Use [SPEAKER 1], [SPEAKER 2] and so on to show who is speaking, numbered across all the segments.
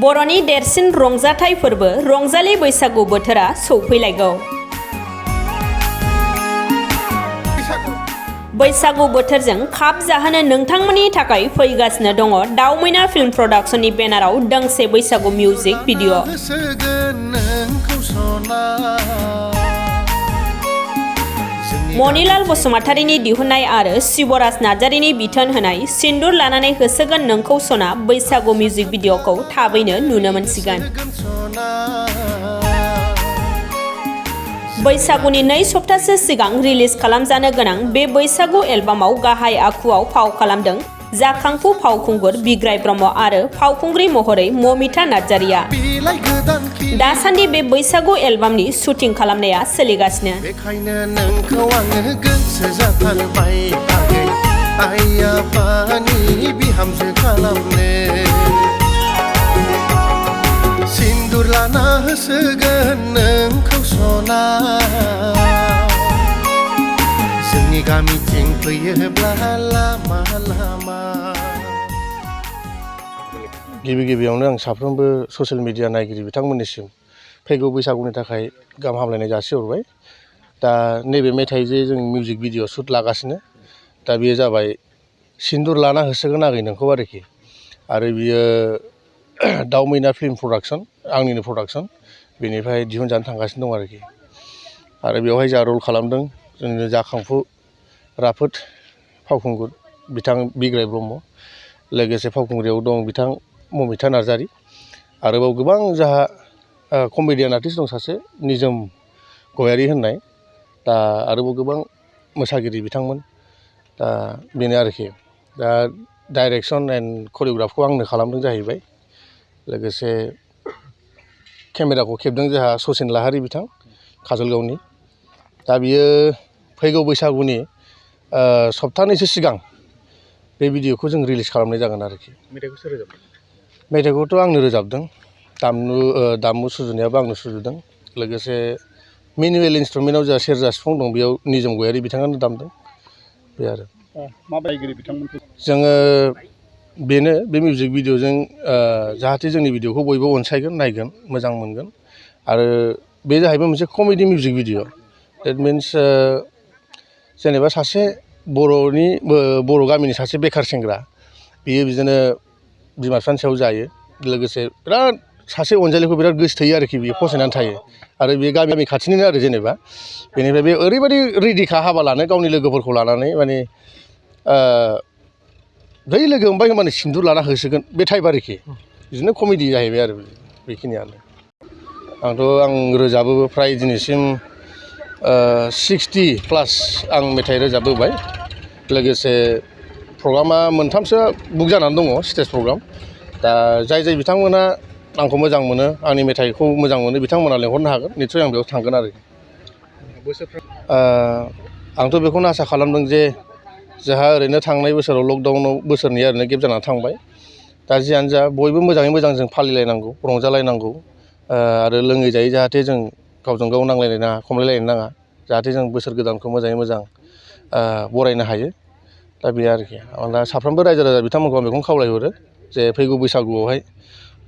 [SPEAKER 1] बर'नि देरसिन रंजाथाइ फोरबो रंजालि बैसागु बोथोरा सौफैलायगौ। बैसागु बोथोरजों खाब जाहोनो नोंथांमोननि थाखाय फैगासिनो दङ दाउमैना फिल्म प्रडाक्शननि बेनाराव दोंसे बैसागु मिउजिक भिडिअ। मणिलाल बसुमतारीनि दिहुननाय आरो शिवराज नार्जारिनि बिथोन होनाय सिन्दुर लानानै होसोगोन नोंखौ सना बैसागु मिउजिक भिडिअखौ थाबैनो नुनो मोनसिगोन। बैसागुनि 2 सप्ताहसो सिगां रिलिज खालामजानो गोनां बे बैसागु एलबामाव गाहाय आखुआव फाव खालामदों जाखांफु फावखुंगुर बिग्राय ब्रह्म आरो फावखुंग्रि महरै ममिता नार्जारिया। दासान्दि बे बैसागु एलबामनि शुटिं खालामनाया सोलिगासिनो।
[SPEAKER 2] सिन्दुर लाना होसोगोन नोंखौ सना जोंनि गामिथिं फैयोब्ला लामा लामा। गिबियावनो आं साफ्रोमबो ससियेल मिडिया नायगिरि बिथांमोननिसिम फैगौ बैसागुनि थाखाय गाहाम हामलायनाय जासिहरबाय। दा नैबे मेथाइ जे जों मिउजिक भिडिअ शुट लागासिनो दा बेयो जाबाय सिन्दुर लाना होसोगोन आगै नोंखौ आरोखि। आरो बियो दाउमैना फिल्म प्रडाक्शन आंनिनो प्रडाक्शन बेनिफ्राय दिहुनजानो थांगासिनो दं आरोखि। आरो बेवहाय जा रल खालामदों जोंनो जाखांफु राफोद फावखुंगुर बिथां बिग्राय ब्रह्म, लोगोसे फावखुंग्रियाव दं बिथां ममिता नार्जारि। आरोबाव गोबां जाहा कमेडियान आर्टिस्ट दं सासे निजोम गयारि होननाय। दा आरोबाव गोबां मोसागिरि बिथांमोन। दा बेनो आरोखि। दा डाइरेक्सन एन्ड करिय'ग्राफखौ आंनो खालामदों जाहैबाय। लोगोसे केमेराखौ खेबदों जोंहा सचिन लाहारि बिथां काजलगावनि। दा बियो फैगौ बैसागुनि सप्तानैसो सिगां बे भिडिअखौ जों रिलिज खालामनाय जागोन आरोखि। मेथाइखौ सोर रोजाबदों? मेथाइखौथ' आंनो रोजाबदों। दाममु सुजुनायाबो आंनो सुजुदों। लोगोसे मेनुवेल इन्सट्रुमेन्टआव जा सेरजा सिफुं दं बेयाव निजोम गयारि बिथाङानो दामदों। बे आरो माबायदि बिथांमोनखौ जोङो बेनो बे मिउजिक भिडिअजों जाहाथे जोंनि भिडिअखौ बयबो अनसायगोन नायगोन मोजां मोनगोन। आरो बे जाहैबाय मोनसे comedy music video. That means जेनेबा सासे बर' गामिनि सासे बेखार सेंग्रा बियो बिदिनो बिमा बिफानि सायाव जायो। लोगोसे बिराद सासे अनजालिखौ बिराद गोसो थोयो आरोखि बियो फसायनानै थायो। आरो बे गामि खाथिनिनो आरो जेनेबा बेनिफ्राय बे ओरैबायदि रेडिखा हाबा लानो गावनि लोगोफोरखौ लानानै माने बै लोगो मोनबाय होनबानो सिन्दुर लाना होसोगोन बे टाइप आरोखि। बिदिनो कमेडि जाहैबाय आरो बेखिनियानो। आं रोजाबो फ्राय दिनैसिम 60+ आं मेथाइ रोजाबबोबाय। लोगोसे प्रग्रामा 3सो बुक जानानै दङ स्टेज प्रग्राम। दा जाय बिथांमोना आंखौ मोजां मोनो आंनि मेथाइखौ मोजां मोनो बिथांमोना लेंहरनो हागोन निस्सय आं बेयाव थांगोन आरो। आंथ' बेखौनो आसा खालामदों जे जोंहा ओरैनो थांनाय बोसोराव लकडाउनाव बोसोरनैया ओरैनो गेप जानानै थांबाय। दा जियानो जा बयबो मोजाङै मोजां जों फालिलायनांगौ रंजालायनांगौ। आरो लोङै जायै जाहाथे जों गावजों गाव नांलायनो नाङा खमलायलायनो नाङा जाहाथे जों बोसोर गोदानखौ मोजाङै मोजां बरायनो हायो। दा बे आरोखि आं दा साफ्रोमबो रायजो राजा बिथांमोनखौ आं बेखौनो खावलायहरो जे फैगौ बैसागुआवहाय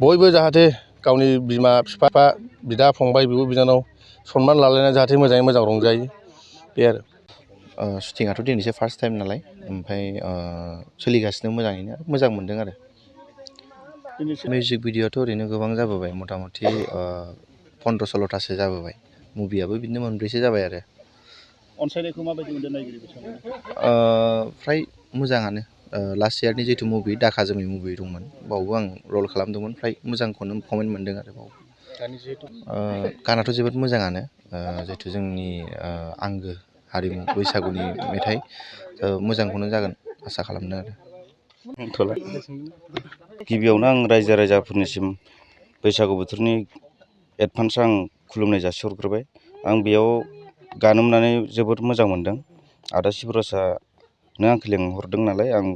[SPEAKER 2] बयबो जाहाथे गावनि बिमा बिफा बिदा फंबाय बिब' बिनानाव सनमान लालायना जाहाथे मोजाङै मोजां रंजायो बे आरो।
[SPEAKER 3] शुटिंआथ' दिनैसो फार्स्ट टाइम नालाय ओमफ्राय सोलिगासिनो मोजाङैनो मोजां मोनदों आरो। मिउजिक भिडिअ'आथ' ओरैनो गोबां जाबोबाय मथा मथि 15-16थासो जाबोबाय। मुभियाबो बिदिनो 4सो जाबाय आरो।
[SPEAKER 4] अनसायनायखौ माबायदि मोनदों नायगिरि बिथांमोना?
[SPEAKER 3] फ्राय मोजाङानो। लास्ट इयारनि जितु मुभि दाखा जोमै मुभि दंमोन बावबो आं रल खालामदोंमोन फ्राय मोजांखौनो कमेन्ट मोनदों आरो बाव। गानाथ' जोबोद मोजाङानो जिहेथु जोंनि आंगो हारिमु बैसागुनि मेथाइ मोजांखौनो जागोन आसा खालामदों आरो।
[SPEAKER 5] गिबियावनो आं रायजो राजाफोरनिसिम बैसागु बोथोरनि एडभान्स आं खुलुमनाय जासिहरग्रोबाय। आं बेयाव गानो मोननानै जोबोद मोजां मोनदों। आदा शिबराजआनो आंखौ लेंहरदों नालाय आं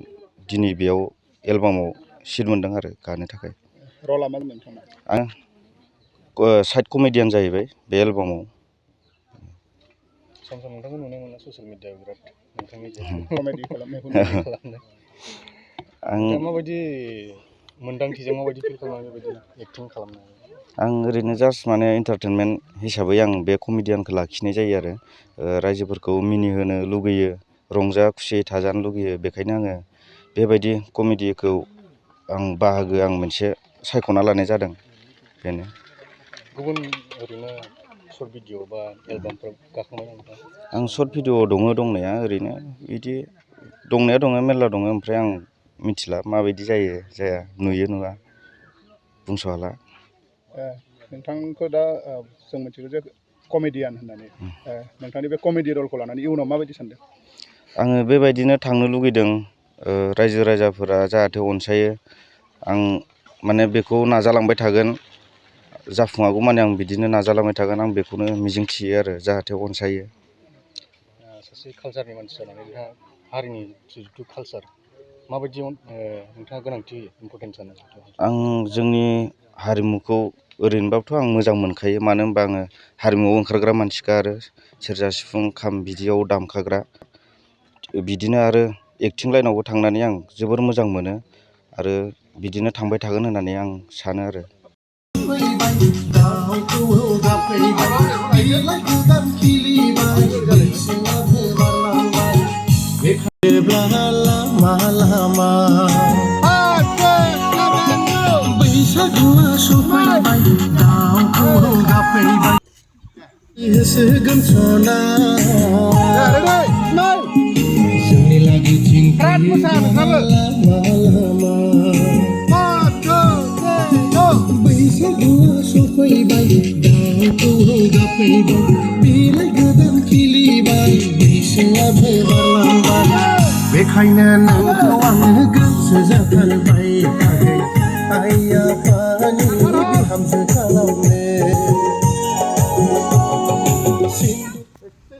[SPEAKER 5] दिनै बेयाव एलबामाव सिट मोनदों आरो गानो थाखाय।
[SPEAKER 4] रला मा नोंथांना?
[SPEAKER 5] आं साइड कमेडियान जाहैबाय बे एलबामाव।
[SPEAKER 4] सम नोंथांखौ नुनो मोनो ससियेल मिडियायाव बिराद नोंथांनि कमेडि खालामनायखौ नुनो खालामनाय।
[SPEAKER 5] आं
[SPEAKER 4] माबायदि मोन्दांथिजों माबायदि फिल खालामो बेबायदि एक्टिं खालामनो?
[SPEAKER 5] आं ओरैनो जास्ट माने एन्टारटेनमेन्ट हिसाबै आं बे कमेडियानखौ लाखिनाय जायो आरो रायजोफोरखौ मिनिहोनो लुगैयो, रंजा खुसियै थाजानो लुगैयो, बेखायनो आङो बेबायदि कमेडिखौ आं मोनसे सायख'ना लानाय जादों, बेनो।
[SPEAKER 4] गुबुन ओरैनो सर्ट भिडिअ बा एलबामफोर गाखांबाय नामा?
[SPEAKER 5] आं सर्ट भिडिअ दंनाया ओरैनो बिदि दंनाया दङ, मेरला दङ, ओमफ्राय आं मिथिला माबायदि जायो जाया, नुयो नुवा बुंस' हाला।
[SPEAKER 4] नोंथांखौ दा जों मिथिगौ जे कमेडियान होननानै, नोंथांनि बे कमेडि रलखौ लानानै इयुनाव माबायदि सानदों?
[SPEAKER 5] आङो बेबायदिनो थांनो लुगैदों, रायजो राजाफोरा जाहाथे अनसायो, आं माने बेखौ नाजालांबाय थागोन, जाफुङागौ माने आं बिदिनो नाजालांबाय थागोन, आं बेखौनो मिजिं थियो आरो जाहाथे अनसायो।
[SPEAKER 4] सासे कालसारनि मानसि जानानै नोंथाङा हारिनि जिथु कालसार माबायदि नोंथाङा गोनांथि होयो, इम्परटेन्स सानो?
[SPEAKER 5] आं जोंनि हारिमुखौ ओरैनोबाबोथ' आं मोजां मोनखायो, मानो होनबा आङो हारिमुआव ओंखारग्रा मानसिखा, आरो सेरजा सिफुं खाम बिदियाव दामखाग्रा, बिदिनो आरो एक्टिं लाइनावबो थांनानै आं जोबोर मोजां मोनो, आरो बिदिनो थांबाय थागोन होननानै आं सानो आरो।
[SPEAKER 6] बेखायनो नोंखौ आङो गोसो जाथारबाय।